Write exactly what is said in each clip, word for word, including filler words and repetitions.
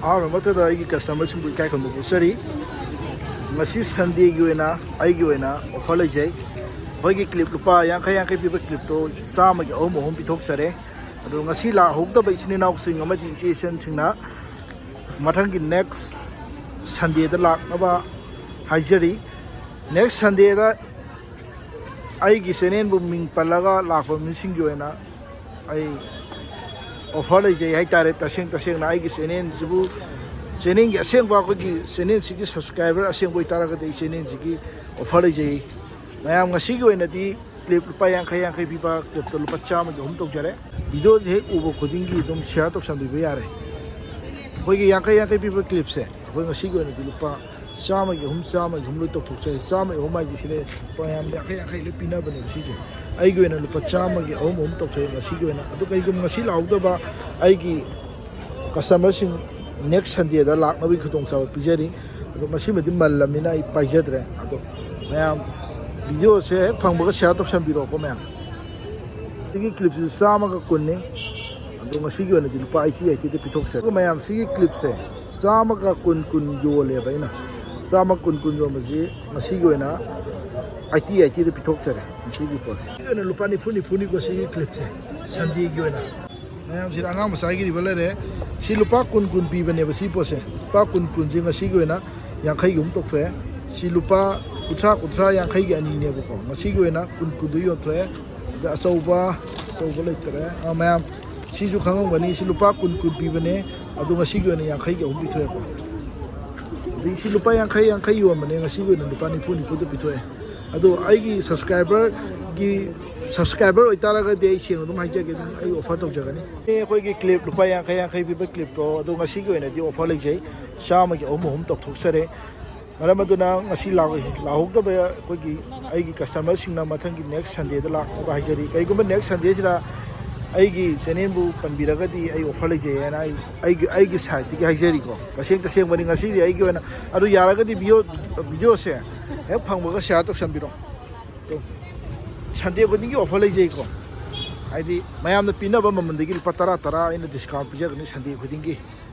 ꯑꯍꯥꯟꯕ ꯃꯛꯇꯗ ꯑꯩꯒꯤ ꯀꯁꯇꯃꯔꯁꯤꯡꯕꯨ ꯏꯀꯥꯏ ꯈꯨꯝꯅꯕ ꯎꯠꯆꯔꯤ꯫ ꯉꯁꯤ ꯁꯟꯗꯦꯒꯤ ꯑꯣꯏꯅ ꯑꯩꯒꯤ ꯑꯣꯏꯅ ꯑꯣꯐꯔ ꯂꯩꯖꯩ꯫ ꯑꯩꯈꯣꯏꯒꯤ ꯀ꯭ꯂꯤꯞ ꯂꯨꯄꯥ ꯌꯥꯡꯈꯩ ꯌꯥꯡꯈꯩ ꯄꯤꯕ ꯀ꯭ꯂꯤꯞꯇꯣ ꯆꯥꯝꯃꯒꯤ ꯑꯍꯨꯝ ꯑꯍꯨꯝ ꯄꯤꯊꯣꯛꯆꯔꯦ꯫ ꯑꯗꯣ ꯉꯁꯤ ꯂꯥꯛꯍꯧꯗꯕ ꯏꯆꯤꯟ ꯏꯅꯥꯎꯁꯤꯡ ꯑꯃꯗꯤ ꯏꯆꯦ ꯏꯆꯟꯁꯤꯡꯅ ꯃꯊꯪꯒꯤ ꯅꯦꯛꯁ ꯁꯟꯗꯦꯗ ꯂꯥꯛꯅꯕ ꯍꯥꯏꯖꯔꯤ꯫ ꯅꯦꯛꯁ ꯁꯟꯗꯦꯗ ꯑꯩꯒꯤ ꯆꯦꯅꯦꯜꯕꯨ ꯃꯤꯡ ꯄꯜꯂꯒ ꯂꯥꯛꯄ ꯃꯤꯁꯤꯡꯒꯤ ꯑꯣꯏꯅ ꯑꯩ ꯑꯣꯐꯔ ꯂꯩꯖꯩ ꯍꯥꯏꯇꯥꯔꯦ꯫ ꯇꯁꯦꯡ ꯇꯁꯦꯡꯅ ꯑꯩꯒꯤ ꯆꯦꯅꯦꯜꯁꯤꯕꯨ, ꯆꯦꯅꯦꯜꯒꯤ ꯑꯁꯦꯡꯕ, ꯑꯩꯈꯣꯏꯒꯤ ꯆꯦꯅꯦꯜꯁꯤꯒꯤ ꯁꯕꯁꯀ꯭ꯔꯥꯏꯕꯔ ꯑꯁꯦꯡꯕ ꯑꯣꯏꯇꯥꯔꯒꯗꯤ ꯑꯩ ꯆꯦꯅꯦꯜꯁꯤꯒꯤ ꯑꯣꯐꯔ ꯂꯩꯖꯩ꯫ ꯃꯌꯥꯝ, ꯉꯁꯤꯒꯤ ꯑꯣꯏꯅꯗꯤ ꯀ꯭ꯂꯤꯞ ꯂꯨꯄꯥ ꯌꯥꯡꯈꯩ ꯌꯥꯡꯈꯩ ꯄꯤꯕ ꯀ꯭ꯂꯤꯞꯇ ꯂꯨꯄꯥ ꯆꯥꯝꯃꯒꯤ ꯑꯍꯨꯝ ꯇꯧꯖꯔꯦ꯫ ꯚꯤꯗꯤꯑꯣꯁꯦ ꯍꯦꯛ ꯎꯕ ꯈꯨꯗꯤꯡꯒꯤ ꯑꯗꯨꯝ ꯁꯤꯌꯥꯔ ꯇꯧꯁꯟꯕꯤꯕ ꯌꯥꯔꯦ꯫ ꯑꯩꯈꯣꯏꯒꯤ ꯌꯥꯡꯈꯩ ꯌꯥꯡꯈꯩ ꯄꯤꯕ ꯀ꯭ꯂꯤꯞꯁꯦ ꯑꯩꯈꯣꯏ ꯉꯁꯤꯒꯤ ꯑꯣꯏꯅꯗꯤ ꯂꯨꯄꯥ ꯆꯥꯝꯃꯒꯤ ꯑꯍꯨꯝ, ꯆꯥꯝꯃꯒꯤ ꯑꯍꯨꯝ ꯂꯣꯏ ꯇꯧꯊꯣꯛꯆꯩ꯫ ꯆꯥꯝꯃꯒꯤ ꯑꯍꯨꯝ ꯍꯥꯏꯁꯦ ꯁꯤꯅꯦ, ꯂꯨꯄꯥ ꯃꯌꯥꯝꯗ ꯌꯥꯡꯈꯩ ꯌꯥꯡꯈꯩ ꯂꯣꯏ ꯄꯤꯅꯕꯅꯦꯕ ꯁꯤꯁꯦ꯫ ꯑꯩꯒꯤ ꯑꯣꯏꯅ ꯂꯨꯄꯥ ꯆꯥꯝꯃꯒꯤ ꯑꯍꯨꯝ ꯑꯍꯨꯝ ꯇꯧꯊꯣꯛꯑꯦ ꯉꯁꯤꯒꯤ ꯑꯣꯏꯅ꯫ ꯑꯗꯨ ꯀꯩꯒꯨꯝꯕ ꯉꯁꯤ ꯂꯥꯛꯍꯧꯗꯕ ꯑꯩꯒꯤ ꯀꯁꯇꯃꯔꯁꯤꯡ ꯅꯦꯛꯁ ꯁꯟꯗꯦꯗ ꯂꯥꯛꯅꯕꯒꯤ ꯈꯨꯗꯣꯡꯆꯥꯕ ꯄꯤꯖꯔꯤ꯫ ꯑꯗꯣ ꯃꯁꯤꯃꯗꯤ ꯃꯜꯂꯝꯅꯤꯅ ꯑꯩ ꯄꯥꯏꯖꯗ꯭ꯔꯦ꯫ ꯑꯗꯣ ꯃꯌꯥꯝ, ꯚꯤꯗꯤꯑꯣꯁꯦ ꯍꯦꯛ ꯐꯪꯕꯒ ꯁꯤꯌꯥꯔ ꯇꯧꯁꯟꯕꯤꯔꯛꯑꯣꯀꯣ ꯃꯌꯥꯝ꯫ ꯁꯤꯒꯤ ꯀ꯭ꯂꯤꯞꯁꯤꯁꯨ ꯆꯥꯝꯃꯒ ꯀꯨꯟꯅꯤ꯫ ꯑꯗꯣ ꯉꯁꯤꯒꯤ ꯑꯣꯏꯅꯗꯤ ꯂꯨꯄꯥ ꯑꯩꯠꯇꯤ ꯑꯩꯠꯇꯤꯗ ꯄꯤꯊꯣꯛꯆꯔꯦ꯫ ꯑꯗꯨꯒ ꯃꯌꯥꯝ, ꯁꯤꯒꯤ ꯀ꯭ꯂꯤꯞꯁꯦ ꯆꯥꯝꯃꯒ ꯀꯨꯟ ꯀꯨꯟ ꯌꯣꯜꯂꯦꯕ ꯑꯩꯅ꯫ ꯆꯥꯝꯃ ꯀꯨꯟ ꯀꯨꯟ ꯌꯣꯟꯕꯁꯤ ꯉꯁꯤꯒꯤ ꯑꯣꯏꯅ ꯑꯩꯠꯇꯤ ꯑꯩꯠꯇꯤꯗ ꯄꯤꯊꯣꯛꯆꯔꯦ ꯉꯁꯤꯒꯤ ꯄꯣꯠꯁꯦ꯫ ꯁꯤꯒꯤ ꯑꯣꯏꯅ ꯂꯨꯄꯥ ꯅꯤꯐꯨ ꯅꯤꯐꯨꯅꯤꯀꯣ ꯁꯤꯒꯤ ꯀ꯭ꯂꯤꯞꯁꯦ, ꯁꯟꯗꯦꯒꯤ ꯑꯣꯏꯅ꯫ ꯃꯌꯥꯝꯁꯤꯗ ꯑꯉꯥꯡ ꯃꯆꯥꯒꯤ ꯔꯤꯕꯟ ꯂꯩꯔꯦ꯫ ꯁꯤ ꯂꯨꯄꯥ ꯀꯨꯟ ꯀꯨꯟ ꯄꯤꯕꯅꯦꯕ ꯁꯤ ꯄꯣꯠꯁꯦ꯫ ꯂꯨꯄꯥ ꯀꯨꯟ ꯀꯨꯟꯁꯦ ꯉꯁꯤꯒꯤ ꯑꯣꯏꯅ ꯌꯥꯡꯈꯩꯒꯤ ꯑꯍꯨꯝ ꯇꯧꯊꯣꯛꯑꯦ꯫ ꯁꯤ ꯂꯨꯄꯥ ꯀꯨꯟꯊ꯭ꯔꯥ, ꯀꯨꯟꯊ꯭ꯔꯥ, ꯌꯥꯡꯈꯩꯒꯤ ꯑꯅꯤꯅꯦꯕꯀꯣ꯫ ꯉꯁꯤꯒꯤ ꯑꯣꯏꯅ ꯀꯨꯟ ꯀꯨꯟꯗ ꯌꯣꯟꯊꯣꯛꯑꯦ꯫ ꯑꯗ ꯑꯆꯧꯕ, ꯑꯆꯧꯕ ꯂꯩꯇ꯭ꯔꯦ꯫ ꯑ, ꯃꯌꯥꯝ, ꯁꯤꯁꯨ ꯈꯪꯉꯝꯒꯅꯤ꯫ ꯁꯤ ꯂꯨꯄꯥ ꯀꯨꯟ ꯀꯨꯟ ꯄꯤꯕꯅꯦ꯫ ꯑꯗꯣ ꯉꯁꯤꯒꯤ ꯑꯣꯏꯅ ꯌꯥꯡꯈꯩꯒꯤ ꯑꯍꯨꯝ ꯄꯤꯊꯣꯛꯑꯦꯀꯣ꯫ ꯑꯗꯒꯤ ꯁꯤ ꯂꯨꯄꯥ ꯌꯥꯡꯈꯩ ꯌꯥꯡꯈꯩ ꯌꯣꯟꯕꯅꯦ꯫ ꯉꯁꯤꯒꯤ ꯑꯣꯏꯅ ꯂꯨꯄꯥ ꯅꯤꯐꯨ ꯅꯤꯐꯨꯗ ꯄꯤꯊꯣꯛꯑꯦ꯫ ꯑꯗꯣ ꯑꯩꯒꯤ ꯁꯕꯁꯀ꯭ꯔꯥꯏꯕꯔꯒꯤ, ꯁꯕꯁꯀ꯭ꯔꯥꯏꯕꯔ ꯑꯣꯏꯇꯥꯔꯒꯗꯤ ꯑꯩ ꯁꯦꯡꯅ ꯑꯗꯨꯝ ꯍꯥꯏꯖꯒꯦ, ꯑꯗꯨꯝ ꯑꯩ ꯑꯣꯐꯔ ꯇꯧꯖꯒꯅꯤ꯫ ꯑꯩꯈꯣꯏꯒꯤ ꯀ꯭ꯂꯤꯞ ꯂꯨꯄꯥ ꯌꯥꯡꯈꯩ ꯌꯥꯡꯈꯩ ꯄꯤꯕ ꯀ꯭ꯂꯤꯞꯇꯣ, ꯑꯗꯣ ꯉꯁꯤꯒꯤ ꯑꯣꯏꯅꯗꯤ ꯑꯣꯐꯔ ꯂꯩꯖꯩ꯫ ꯆꯥꯝꯃꯒꯤ ꯑꯍꯨꯝ ꯑꯍꯨꯝ ꯇꯧꯊꯣꯛꯆꯔꯦ꯫ ꯃꯔꯝ ꯑꯗꯨꯅ ꯉꯁꯤ ꯂꯥꯛ-, ꯂꯥꯛꯍꯧꯗꯕ ꯑꯩꯈꯣꯏꯒꯤ, ꯑꯩꯒꯤ ꯀꯁꯇꯃꯔꯁꯤꯡꯅ ꯃꯊꯪꯒꯤ ꯅꯦꯛꯁ ꯁꯟꯗꯦꯗ ꯂꯥꯛꯅꯕ ꯍꯥꯏꯖꯔꯤ꯫ ꯀꯩꯒꯨꯝꯕ ꯅꯦꯛꯁ ꯁꯟꯗꯦꯁꯤꯗ ꯑꯩꯒꯤ ꯆꯦꯅꯦꯜꯕꯨ ꯄꯟꯕꯤꯔꯒꯗꯤ ꯑꯩ ꯑꯣꯐꯔ ꯂꯩꯖꯩ ꯍꯥꯏꯅ ꯑꯩ, ꯑꯩꯒꯤ, ꯑꯩꯒꯤ ꯁꯥꯏꯠꯇꯒꯤ ꯍꯥꯏꯖꯔꯤꯀꯣ꯫ ꯇꯁꯦꯡ ꯇꯁꯦꯡꯕꯅꯤ ꯉꯁꯤꯗꯤ ꯑꯩꯒꯤ ꯑꯣꯏꯅ꯫ ꯑꯗꯨ ꯌꯥꯔꯒꯗꯤ ꯚꯤꯗꯤꯑꯣ, ꯚꯤꯗꯤꯑꯣꯁꯦ ꯍꯦꯛ ꯐꯪꯕꯒ ꯁꯤꯌꯥꯔ ꯇꯧꯁꯟꯕꯤꯔꯣ꯫ ꯑꯗꯣ ꯁꯟꯗꯦ ꯈꯨꯗꯤꯡꯒꯤ ꯑꯣꯐꯔ ꯂꯩꯖꯩꯀꯣ꯫ ꯍꯥꯏꯗꯤ ꯃꯌꯥꯝꯅ ꯄꯤꯅꯕ ꯃꯃꯜꯗꯒꯤ ꯂꯨꯄꯥ ꯇꯔꯥ ꯇꯔꯥ ꯑꯩꯅ ꯗꯤꯁꯀꯥꯎꯟ ꯄꯤꯖꯒꯅꯤ ꯁꯟꯗꯦ ꯈꯨꯗꯤꯡꯒꯤ꯫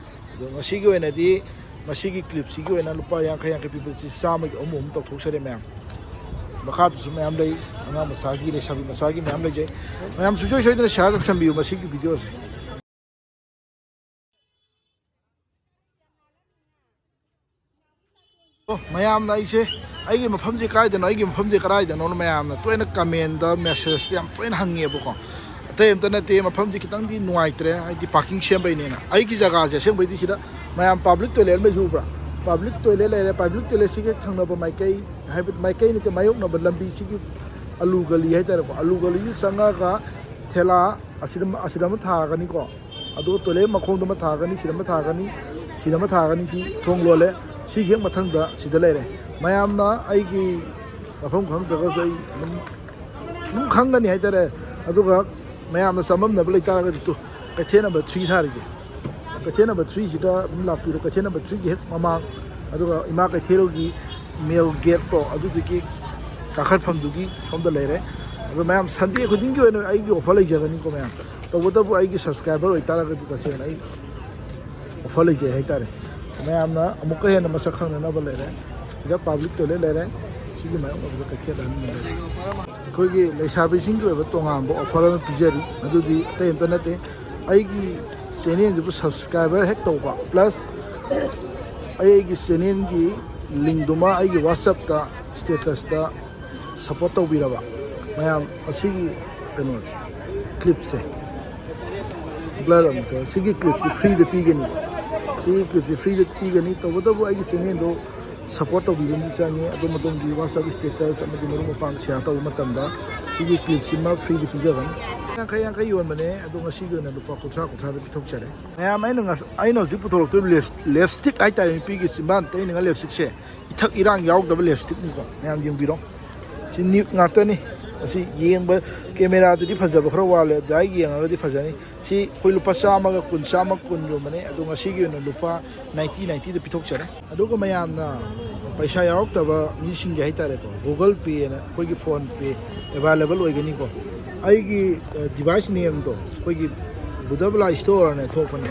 ꯑꯗꯣ ꯉꯁꯤꯒꯤ ꯑꯣꯏꯅꯗꯤ, ꯃꯁꯤꯒꯤ ꯀ꯭ꯂꯤꯞꯁꯤꯒꯤ ꯑꯣꯏꯅ ꯂꯨꯄꯥ ꯌꯥꯡꯈꯩ ꯌꯥꯡꯈꯩ ꯄꯤꯕꯁꯤ ꯆꯥꯝꯃꯒꯤ ꯑꯍꯨꯝ ꯑꯍꯨꯝ ꯇꯧꯊꯣꯛꯆꯔꯦ ꯃꯌꯥꯝ꯫ ꯃꯈꯥꯗꯁꯨ ꯃꯌꯥꯝ ꯂꯩ, ꯑꯉꯥꯡ ꯃꯆꯥꯒꯤ, ꯂꯩꯁꯥꯕꯤ ꯃꯆꯥꯒꯤ ꯃꯌꯥꯝ ꯂꯩꯖꯩ꯫ ꯃꯌꯥꯝ ꯁꯨꯡꯁꯣꯏ ꯁꯣꯏꯗꯅ ꯁꯤꯌꯥꯔ ꯇꯧꯁꯟꯕꯤꯌꯨ ꯃꯁꯤꯒꯤ ꯚꯤꯗꯤꯑꯣꯁꯦ꯫ ꯑꯣ, ꯃꯌꯥꯝꯅ ꯑꯩꯁꯦ, ꯑꯩꯒꯤ ꯃꯐꯝꯁꯦ ꯀꯥꯏꯗꯅꯣ, ꯑꯩꯒꯤ ꯃꯐꯝꯁꯦ ꯀꯗꯥꯏꯗꯅꯣꯅ ꯃꯌꯥꯝꯅ ꯇꯣꯏꯅ ꯀꯃꯦꯟꯗ, ꯃꯦꯁꯦꯖꯇ ꯌꯥꯝ ꯇꯣꯏꯅ ꯍꯪꯉꯦꯕꯀꯣ꯫ ꯑꯇꯩ ꯑꯝꯇ ꯅꯠꯇꯦ, ꯃꯐꯝꯁꯦ ꯈꯤꯇꯪꯗꯤ ꯅꯨꯡꯉꯥꯏꯇ꯭ꯔꯦ, ꯍꯥꯏꯗꯤ ꯄꯥꯔꯀꯤꯡ ꯁꯦꯝꯕꯩꯅꯦꯅ꯫ ꯑꯩꯒꯤ ꯖꯒꯥꯁꯦ ꯑꯁꯦꯡꯕꯩꯗꯤ ꯁꯤꯗ ꯃꯌꯥꯝ ꯄꯥꯕ꯭ꯂꯤꯛ ꯇꯣꯏꯂꯦꯠ ꯑꯃ ꯂꯩꯁꯦ ꯎꯕ꯭ꯔꯥ? ꯄꯥꯕ꯭ꯂꯤꯛ ꯇꯣꯏꯂꯦꯠ ꯂꯩꯔꯦ, ꯄꯥꯕ꯭ꯂꯤꯛ ꯇꯣꯏꯂꯦꯠꯁꯤꯒꯤ ꯊꯪꯅꯕ ꯃꯥꯏꯀꯩ, ꯍꯥꯏꯕꯗꯤ ꯃꯥꯏꯀꯩ ꯅꯠꯇꯦ, ꯃꯥꯌꯣꯛꯅꯕ ꯂꯝꯕꯤꯁꯤꯒꯤ ꯑꯂꯨ ꯒꯂꯤ ꯍꯥꯏꯇꯥꯔꯦꯀꯣ, ꯑꯂꯨ ꯒꯂꯤꯁꯤ ꯆꯪꯉꯒ ꯊꯦꯂꯥ ꯑꯁꯤꯗ, ꯑꯁꯤꯗ ꯑꯃ ꯊꯥꯔꯒꯅꯤꯀꯣ꯫ ꯑꯗꯨꯒ ꯇꯣꯏꯂꯦꯠ ꯃꯈꯣꯡꯗ ꯑꯃ ꯊꯥꯒꯅꯤ, ꯁꯤꯗ ꯑꯃ ꯊꯥꯒꯅꯤ, ꯁꯤꯗ ꯑꯃ ꯊꯥꯒꯅꯤ, ꯁꯤ ꯊꯣꯡ ꯂꯣꯜꯂꯦ꯫ ꯁꯤꯒꯤ ꯍꯦꯛ ꯃꯊꯪꯗ ꯁꯤꯗ ꯂꯩꯔꯦ꯫ ꯃꯌꯥꯝꯅ ꯑꯩꯒꯤ ꯃꯐꯝ ꯈꯪꯗ꯭ꯔꯒꯁꯨ ꯑꯩ ꯑꯗꯨꯝ, ꯑꯗꯨꯝ ꯈꯪꯒꯅꯤ ꯍꯥꯏꯇꯥꯔꯦ꯫ ꯑꯗꯨꯒ ꯃꯌꯥꯝꯅ ꯆꯃꯝꯅꯕ ꯂꯩꯇꯥꯔꯒꯗꯤ ꯇꯨ, ꯀꯩꯊꯦꯜ ꯅꯝꯕꯔ ꯊ꯭ꯔꯤ ꯊꯥꯔꯤꯁꯦ꯫ ꯀꯩꯊꯦꯜ ꯅꯝꯕꯔ ꯊ꯭ꯔꯤꯁꯤꯗ ꯑꯗꯨꯝ ꯂꯥꯛꯄꯤꯔꯣ, ꯀꯩꯊꯦꯜ ꯅꯝꯕꯔ ꯊ꯭ꯔꯤꯒꯤ ꯍꯦꯛ ꯃꯃꯥꯡ꯫ ꯑꯗꯨꯒ ꯏꯃꯥ ꯀꯩꯊꯦꯜꯒꯤ ꯃꯦꯜ ꯒꯦꯠꯇꯣ, ꯑꯗꯨꯗꯨꯒꯤ ꯀꯥꯈꯠꯐꯝꯗꯨꯒꯤ ꯁꯣꯝꯗ ꯂꯩꯔꯦ꯫ ꯑꯗꯣ ꯃꯌꯥꯝ, ꯁꯟꯗꯦ ꯈꯨꯗꯤꯡꯒꯤ ꯑꯣꯏꯅ ꯑꯩꯒꯤ ꯑꯣꯐꯔ ꯂꯩꯖꯒꯅꯤꯀꯣ ꯃꯌꯥꯝ꯫ ꯇꯧꯕꯇꯕꯨ ꯑꯩꯒꯤ ꯁꯕꯁꯀ꯭ꯔꯥꯏꯕꯔ ꯑꯣꯏꯇꯥꯔꯒꯗꯤ ꯇꯁꯦꯡꯅ ꯑꯩ ꯑꯣꯐꯔ ꯂꯩꯖꯩ ꯍꯥꯏꯇꯥꯔꯦ꯫ ꯃꯌꯥꯝꯅ ꯑꯃꯨꯛꯀ ꯍꯦꯟꯅ ꯃꯁꯛ ꯈꯪꯅꯅꯕ ꯂꯩꯔꯦ꯫ ꯁꯤꯗ ꯄꯥꯕ꯭ꯂꯤꯛ ꯇꯣꯏꯂꯦꯠ ꯂꯩꯔꯦ꯫ ꯁꯤꯒꯤ ꯃꯥꯌꯣꯛꯅꯕꯗ ꯀꯩꯊꯦꯜ ꯑꯅꯤ ꯂꯩꯔꯦ꯫ ꯑꯩꯈꯣꯏꯒꯤ ꯂꯩꯁꯥꯕꯤꯁꯤꯡꯒꯤ ꯑꯣꯏꯕ ꯇꯣꯉꯥꯟꯕ ꯑꯣꯐꯔ ꯑꯃ ꯄꯤꯖꯔꯤ꯫ ꯑꯗꯨꯗꯤ ꯑꯇꯩ ꯑꯝꯇ ꯅꯠꯇꯦ, ꯑꯩꯒꯤ ꯆꯦꯅꯦꯜꯁꯤꯕꯨ ꯁꯕꯁꯀ꯭ꯔꯥꯏꯕꯔ ꯍꯦꯛ ꯇꯧꯕ, ꯄ꯭ꯂꯁ ꯑꯩꯒꯤ ꯆꯦꯅꯦꯜꯒꯤ ꯂꯤꯡꯗꯨꯃ ꯑꯩꯒꯤ ꯋꯥꯆꯞꯇ ꯁ꯭ꯇꯦꯇꯁꯇ ꯁꯞꯄꯣꯔꯠ ꯇꯧꯕꯤꯔꯕ ꯃꯌꯥꯝ, ꯑꯁꯤꯒꯤ ꯀꯩꯅꯣꯁꯦ, ꯀ꯭ꯂꯤꯞꯁꯦ, ꯕ꯭ꯂꯔ ꯑꯃꯨꯛ ꯇꯧꯔꯦ꯫ ꯁꯤꯒꯤ ꯀ꯭ꯂꯤꯞꯁꯤ ꯐ꯭ꯔꯤꯗ ꯄꯤꯒꯅꯤ꯫ ꯁꯤꯒꯤ ꯀ꯭ꯂꯤꯞꯁꯤ ꯐ꯭ꯔꯤꯗ ꯄꯤꯒꯅꯤ꯫ ꯇꯧꯕꯇꯕꯨ ꯑꯩꯒꯤ ꯆꯦꯅꯦꯜꯗꯣ ꯁꯞꯄꯣꯔꯠ ꯇꯧꯕꯤꯕ ꯑꯃꯗꯤ ꯆꯪꯉꯤ꯫ ꯑꯗꯣꯝ ꯑꯗꯣꯝꯒꯤ ꯋꯥꯆꯞ ꯁ꯭ꯇꯦꯇꯁ ꯑꯃꯗꯤ ꯃꯔꯨꯞ ꯃꯄꯥꯡ ꯁꯤꯌꯥꯔ ꯇꯧꯕ ꯃꯇꯝꯗ ꯁꯤꯒꯤ ꯀ꯭ꯂꯤꯞꯁꯤꯃ ꯐ꯭ꯔꯤꯗ ꯄꯤꯖꯒꯅꯤ꯫ ꯌꯥꯡꯈꯩ ꯌꯥꯡꯈꯩ ꯌꯣꯟꯕꯅꯦ, ꯑꯗꯣ ꯉꯁꯤꯒꯤ ꯑꯣꯏꯅ ꯂꯨꯄꯥ ꯀꯨꯟꯊ꯭ꯔꯥ, ꯀꯨꯟꯊ꯭ꯔꯥꯗ ꯄꯤꯊꯣꯛꯆꯔꯦ꯫ ꯃꯌꯥꯝ, ꯑꯩꯅ ꯉꯁ-, ꯑꯩꯅ ꯍꯧꯖꯤꯛ ꯄꯨꯊꯣꯔꯛꯇꯣꯏꯕ ꯂꯤꯞꯁ-, ꯂꯤꯞꯁꯇꯤꯛ ꯍꯥꯏꯇꯥꯔꯦ, ꯅꯨꯄꯤꯒꯤ ꯆꯤꯝꯕꯥꯟ ꯇꯩꯅꯉꯥꯏ ꯂꯤꯞꯁꯇꯤꯛꯁꯦ, ꯏꯊꯛ ꯏꯔꯥꯡ ꯌꯥꯎꯗꯕ ꯂꯤꯞꯁꯇꯤꯛꯅꯤꯀꯣ꯫ ꯃꯌꯥꯝ ꯌꯦꯡꯕꯤꯔꯣ꯫ ꯁꯤ ꯅ꯭ꯌꯨꯠ ꯉꯥꯛꯇꯅꯤ꯫ ꯑꯁꯤ ꯌꯦꯡꯕ, ꯀꯦꯃꯦꯔꯥꯗꯗꯤ ꯐꯖꯕ ꯈꯔ ꯋꯥꯠꯂꯦ, direct ꯌꯦꯡꯉꯒꯗꯤ ꯐꯖꯅꯤ꯫ ꯁꯤ ꯑꯩꯈꯣꯏ ꯂꯨꯄꯥ ꯆꯥꯝꯃꯒ ꯀꯨꯟ, ꯆꯥꯝꯃ ꯀꯨꯟ ꯌꯣꯟꯕꯅꯦ, ꯑꯗꯣ ꯉꯁꯤꯒꯤ ꯑꯣꯏꯅ ꯂꯨꯄꯥ ꯅꯥꯏꯟꯇꯤ, ꯅꯥꯏꯟꯇꯤꯗ ꯄꯤꯊꯣꯛꯆꯔꯦ꯫ ꯑꯗꯨꯒ ꯃꯌꯥꯝꯅ ꯄꯩꯁꯥ ꯌꯥꯎꯔꯛꯇꯕ ꯃꯤꯁꯤꯡꯒꯤ ꯍꯥꯏꯇꯥꯔꯦꯀꯣ, Google Pay ꯑꯅ ꯑꯩꯈꯣꯏꯒꯤ PhonePe available ꯑꯣꯏꯒꯅꯤꯀꯣ꯫ ꯑꯩꯒꯤ, ꯑ, device nameꯗꯣ ꯑꯩꯈꯣꯏꯒꯤ ꯕꯨꯙꯕꯂꯥ ꯁ꯭ꯇꯣꯔ ꯑꯅ ꯊꯣꯛꯄꯅꯦ꯫